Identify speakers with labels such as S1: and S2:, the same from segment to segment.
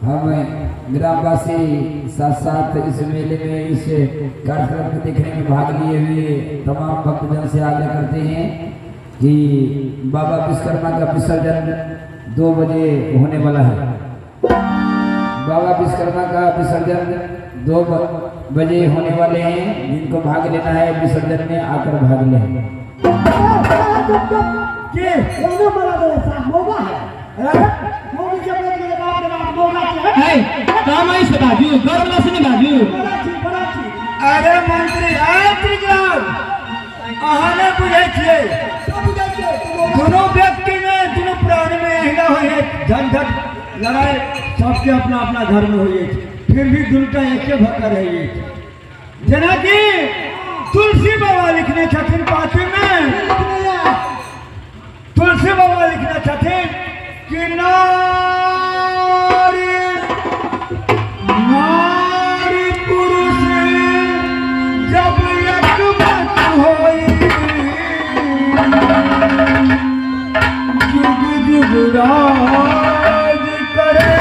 S1: हम ग्रामवासी साथ साथ इस मेले में इस कार्यक्रम को देखने में भाग लिए हुए तमाम भक्तजन से आग्रह करते हैं कि बाबा विश्वकर्मा का विसर्जन 2 बजे होने वाला है। बाबा विश्वकर्मा का विसर्जन 2 बजे होने वाले हैं। जिनको भाग लेना है विसर्जन में आकर भाग लें।
S2: के
S3: है कमाइ छ दाजु, गर्व लाग्छ नि दाजु।
S2: अरे मंत्री अहाँ नहि बुझै छियै, दुनू व्यक्ति में दुनू प्राणी में एहिना होइ है झंझट लड़ाई, सबके अपना अपना घर में होइ छै, फिर भी दुनूटा एके भऽ कऽ रहै छै। जेनाकि तुलसी बाबा लिखने छथिन पाँचवी में, तुलसी बाबा लिखने छथिन कि नारी नारी पुरुष जब एक मत होई, जुग जुग राज करे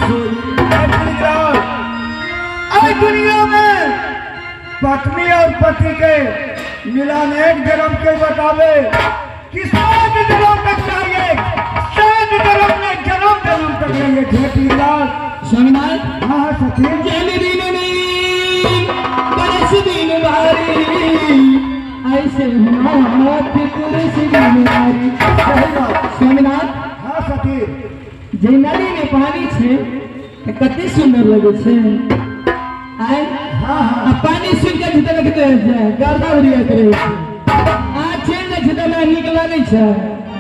S2: सोई। एहि दुनिया में पत्नी और पति के मिलान एक जन्म के बतावे कि 7 जन्म तक चाहिए, 7 जन्म में जन्म जन्म तक रहिए। झेपी लाल
S3: स्वामीनाथ
S2: हाँ हाँ सचिन।
S3: जल दिन नहीं बरस दिन भारी, ऐसे नाथ पुरुष दिन भारी।
S2: सही बात।
S3: स्वामीनाथ
S2: हाँ सखी।
S3: जे नदी में पानी छे ते कते सुंदर लगे छे। आय
S2: हाँ हाँ।
S3: आ पानी सुन के झूठे लगते छै, गर्दा उड़ियात रहे छै। आ चलि जाइ छै तऽ हमरा नीक लागै छै।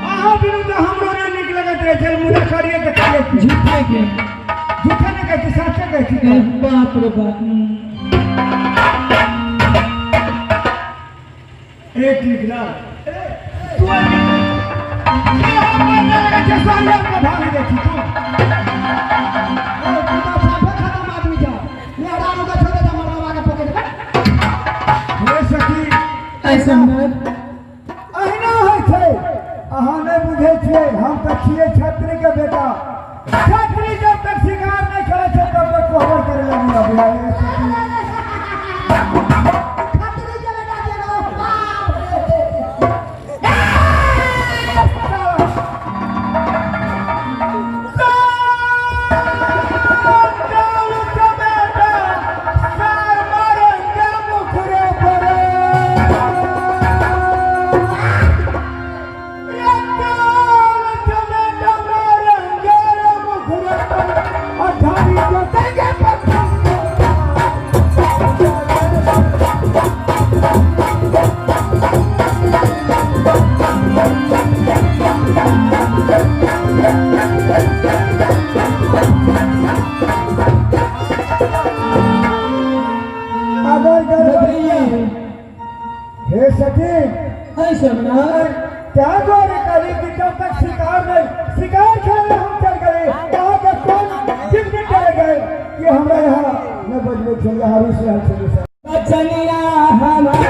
S2: अहाँ बिनु तऽ हमरो नहि नीक लगैत रहै छै, मुदा करिए तऽ करिए की?
S3: झूठे के
S2: झूठे नहि कहै छी, साचे कहै छी।
S3: ए, बाप रे बाप।
S2: एक निकला तू भाग जाइ छी तू। हे सखी,
S3: ऐ स्वामीनाथ,
S2: अहिना होइ छै, अहाँ नहि बुझै छियै, हम तऽ छियै छत्री के बेटा। छत्री जब तक शिकार नहि करै छै तब तक कोहबर करै लए नहि अबै है। सखी, अगर गड़बड़ी हे सखी,
S3: ऐ स्वामीनाथ,
S2: क्या द्वारे कहली कि जब तक शिकार नहीं, शिकार खेले हम चल गए, यहाँ के कौन जिंदगी चले गए कि हमरा यहाँ न बजबे छल, यहाँ रुस रहल छलै सर।
S3: बचनिया हमार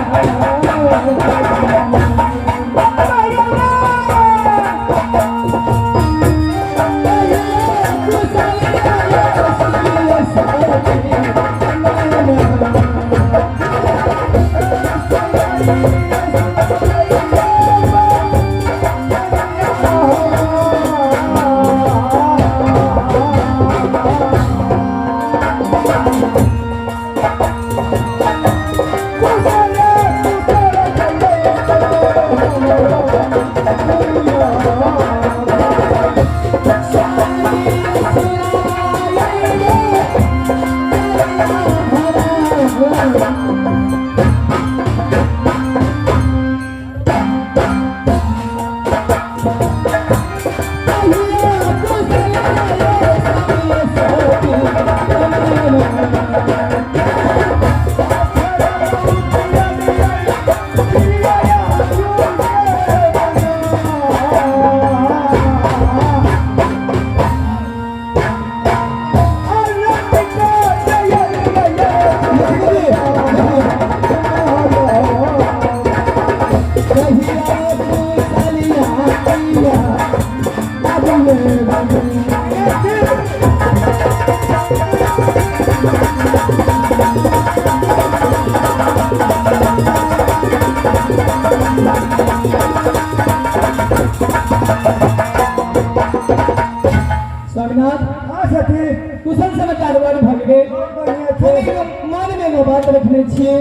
S2: सखी।
S3: कुशल समाचार बड़ भऽ गेल।
S2: बढ़िया
S3: हम
S2: छै।
S3: एगो मन में एगो बात रखने छियै,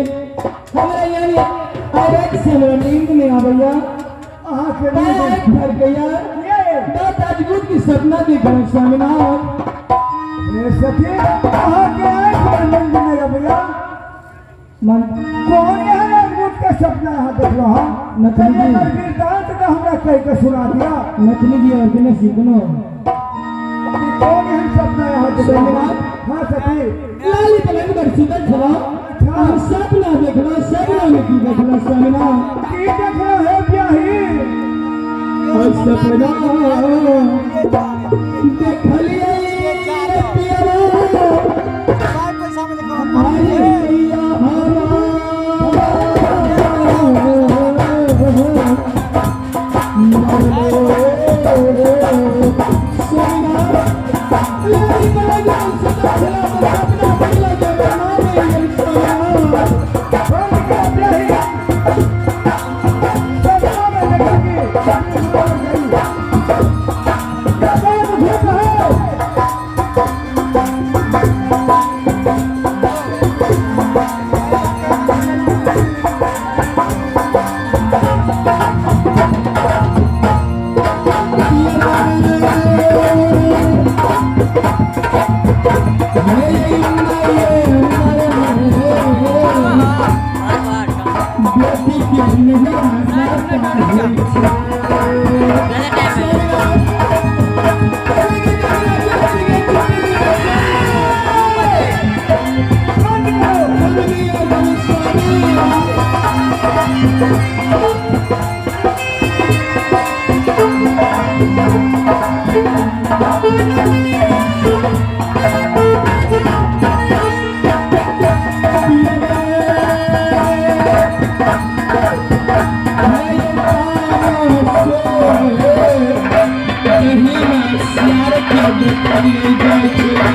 S3: हमरा यानी आइ राति से हमरा नींद नहि आबैया।
S2: अहाँके
S3: पैर
S2: नींद
S3: आँखि फड़कैया।
S2: ये
S3: बात अजगुत की सपना देखलहुँ स्वामीनाथ।
S2: हे सखी, अहाँके आँखि पर नींद नहि अबैया?
S3: मन
S2: कोन एहन अद्भुत के सपना अहाँ देखलहुँ हँ?
S3: नथनी
S2: कनि
S3: जी।
S2: एकर वृत्तांत तऽ हमरा कहि के सुना दिअ।
S3: नथनी जी और केने छी कोनो
S2: कि कोन एहन सपना अहाँ देखलहुँ?
S3: स्वामीनाथ।
S2: हाँ सखी।
S3: लाली पलंग पर सुतल छलहुँ, हम सपना देखलहुँ। सपना में की देखलहुँ स्वामीनाथ?
S2: की देखलहुँ हे ब्याही?
S3: और सपना देखलियै पियरा आइया
S2: बंद कर ब्याही। सपना में देखलगी कतेक भूख है।